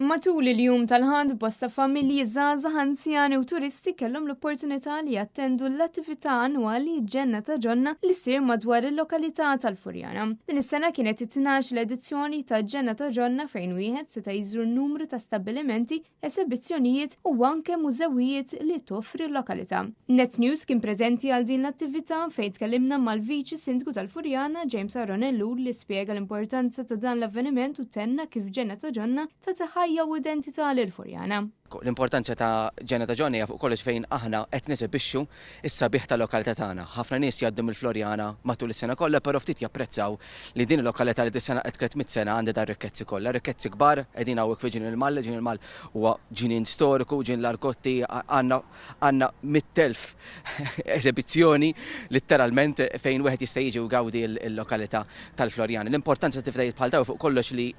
Matul il-jum tal-Ħadd bosta familji żgħażagħ anzjani u turisti kellhom l-opportunità li jattendu l-attività annwali Ġenna ta' Ġonna li ssir madwar il-lokalità tal-Furjana. Din is-sena kienet it-12 edizzjoni ta' Ġenna ta' Ġonna fejn wieħed seta' jżur numru ta' stabbilimenti esebizzjonijiet u anke mużewijiet li toffri l-lokalità. Net News kien preżenti għal din l-attività fejn tkellimna mal-Viċi Sindku tal-Furjana James Aaron Ellul li spjega l-importanza ta' dan l-avveniment u tenna kif Ġenna ta' Ġonna tagħti ħajja u identità lill-Furjana. L-importanza ta' Ġenna ta' Ġonna hija fuq kollox fejn aħna qed nesebixxu s-sabiħ tal-lokalità tagħna. Ħafna nies jgħaddu mill-Floriana matul is-sena kollha però ftit japprezzaw li din il-lokalità li dis-sena qed 300 sena għandha dar-rikkezzi kollha, rikkezzi kbar qegħdin hawnhekk fi Ġnien il-Mall, Ġnien il-Mall huwa ġnien storiku, ġnien l-Arkotti, għandna għandna 100,000 esebizzjoni litteralment fejn wieħed jista' jiġi u jgawdi l-lokalità tal-Floriana. L-importanza ta' attivitajiet bħal dawn fuq kollox li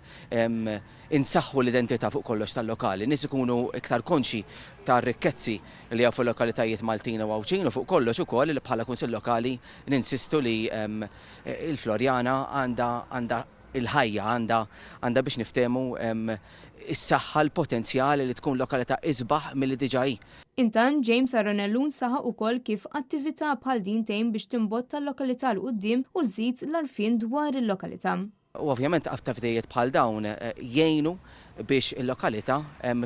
insaħħu l-identità fuq kollox tal-lokali, nies ikunu iktar konxji tar-rikkezzi li hawn fil-lokalitajiet Maltin u Għawdxin u fuq kollox ukoll li bħala Kunsill Lokali ninsistu li il-Floriana għandha għandha il-ħajja, għandha għandha biex niftehmu is-saħħa, l-potenzjal li tkun lokalità isbaħ milli diġà hi. Intant, James Aaron Ellul saħaq ukoll kif attività bħal din tgħin biex timbotta l-lokalità 'l quddiem u żżid l-għarfien dwar il-lokalità. U ovvjament attivitajiet bħal dawn jgħinu biex il-lokalità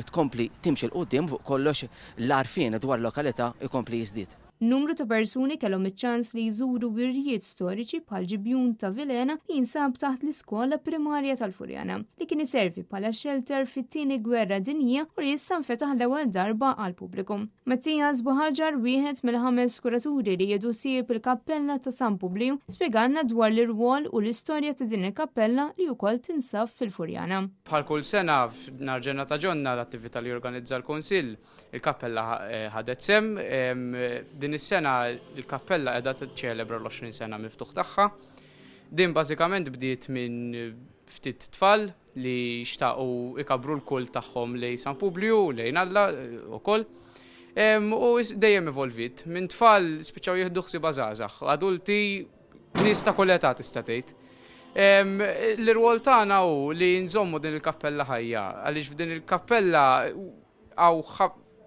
tkompli timxi 'l quddiem u fuq kollox l-għarfien dwar il-lokalità jkompli jiżdied. Numru ta' persuni kellhom iċ-ċans li jżuru wirjiet storiċi bħal ġibjun ta' Vilhena li jinsab taħt l-iskola primarja tal-Furjana, li kien iservi bħala xelter fit-Tieni Gwerra Dinjija u li issa nfetaħ l-ewwel darba għall-pubbliku. Mattias Buhaġar, wieħed mill-ħames kuraturi li jieħdu ħsieb il-kappella ta' San Publiju, spjegalna dwar l-irwol u l-istorja ta' din il-kappella li wkoll tinsab fil-Furjana. Bħal kull sena f'Nar Ġenna ta' Ġonna, l-attività li jorganizza l-Kunsill, il-kappella ħadet sehem. Din is-sena l-kappella qiegħda tiċċelebra l-20 sena mill-ftuħ tagħha. Din bażikament bdiet minn ftit tfal li xtaqu ikabbru l-kult tagħhom lejn San Publiju, lejn Alla wkoll. U dejjem evolviet. Minn tfal spiċċaw jieħdu ħsiebha żgħażagħ, adulti, nies ta' kull età tista' tgħid. L-irwol tagħna hu li nżommu din il-kappella ħajja, għaliex f'din il-kappella Hawn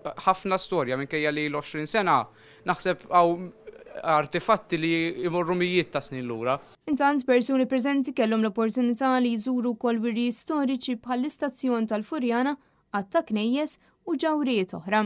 ħafna storja minkejja li l-20 sena naħseb hawn artifatti li jmorru mijiet ta' snin lura. Intant, persuni preżenti kellhom l-opportunità li jżuru wkoll wirjiet storiċi bħall-istazzjon tal-Furjana, għadd ta' knejjes u ġawhrijiet oħra.